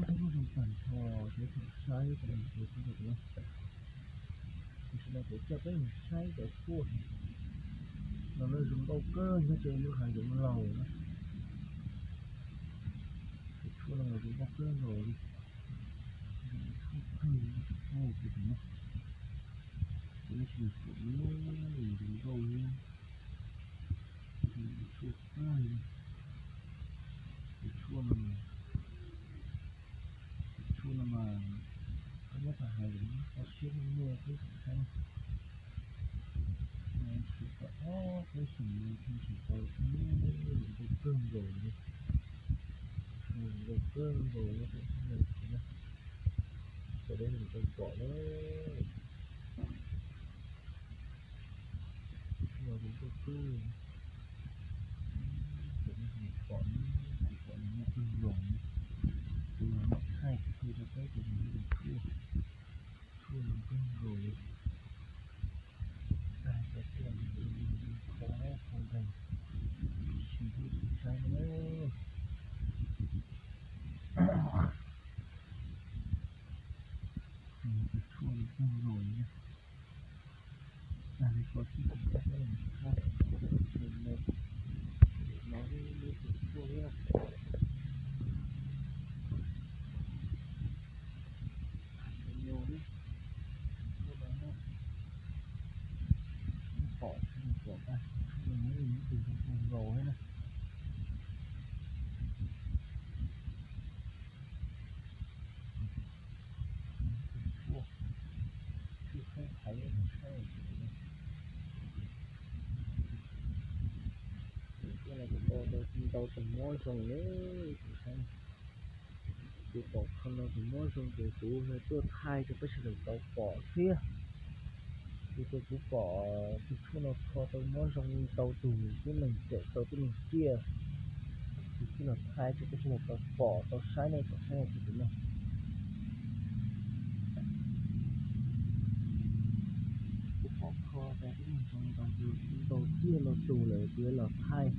Ib lub zoo tag nrho ces thaum saib tau tus tshuaj no, tam sim no kuv coj peb mus saib cov tshuaj no, lawv zoo nkauj kawg nyob rau lub hav zoov laus na. Tus tshuaj no mas zoo nkauj kawg nkaus li, zoo nkauj kawg li, tus no, tus no tsis yog pom li, zoo nkauj li, zoo nkauj kawg li. Tus tshuaj no, tus tshuaj no mas koj nyob tag hais lawm koj siab muaj xwb saib. Tsis tau ob peb xyoos no thiaj tsis tau, zoo nkauj kawg nkaus li, zoo nkauj kawg nkaus li, tam sim no tau pom na. Tus tshuaj no zoo nkauj kawg, tam sim no pom na, tsis pom nws muaj kawg nkaus li, kuv los mam thaij kiag rau peb tus tus tshuaj, tshuaj zoo kawg nkaus li. Tag cov tshuaj no, kho kho nqes, sim ib tus saib na. Tus tshuaj zoo kawg nkaus li. Tag li ko xwb ces peb los thaij, no, no, no, tus tshuaj thiab. Tus no, tus tshuaj no, pom tsis pom tag, tus tshuaj no yog ib tug zoo kawg nkaus thiab na. Tus tshuaj, tshuaj khaub thaiv, tus saib, tus tshuaj no kuv tau, tau tus mob zoo li, tus saib. Kuv pom kho no tus mob zoo ces kuv tuaj thaij rau peb sawv daws tau pom thiab. Ces kuv pom tus tshuaj no kho tau mob zoo tau tus tib neeg, cawm tau tib neeg ciaj. Kuv thiaj los thaij rau peb sawv daws tau pom tau saib nej tsoom saib tus no. Kuv pom kho tau tib neeg zoo ntau, ntau ciaj ntau tus lawm kuv yuav los thaij,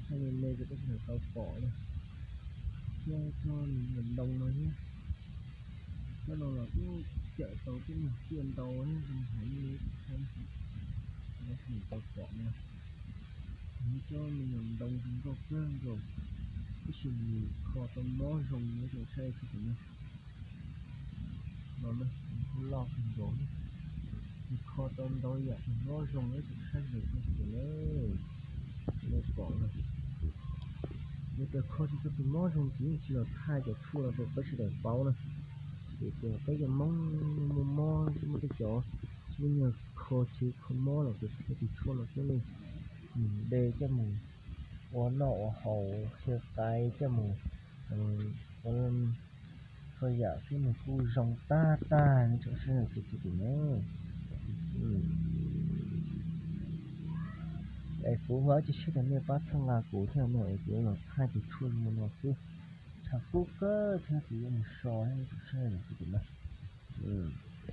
thaij me me rau peb sawv daws tau pom na. Thiab tsob me nyuam ntoo no thiab, tsob no los kuj cawm tau tib neeg ciaj ntau thiab, zoo heev li, thaij rau peb sawv daws tau pom na. Tsob me nyuam ntoo zoo nkauj kawg nkaus, tab sis nws kho tau mob zoo na tsoom saib tus no. No na, nws kuj loj kawg nkaus, nws kho tau ntau yam tus mob zoo na tsoom saib tus no na. Nws pom na, nws txawm kho tsis tau tus mob zoo ces yeej tsis los thaij cov tshuaj no rau peb sawv daws paub na. Vim tias peb cov Hmoob muaj mob, muaj tej cov me nyuam kho tsis kho mob los tus tshuaj los thiaj li mus de coj mus ua noj ua haus, qhia qaiv coj mus ua txhua yam xwb nws kuj zoo tag tag li tsoom saib tus tus no. Es kuv vam tsoom saib tias nej pab txhawb nqa kuv thiab no es kuv los thaij tus tshuaj zoo no xwb, tshav kub kawg thiab kuv yuav mus so tsoom saib tus tus no.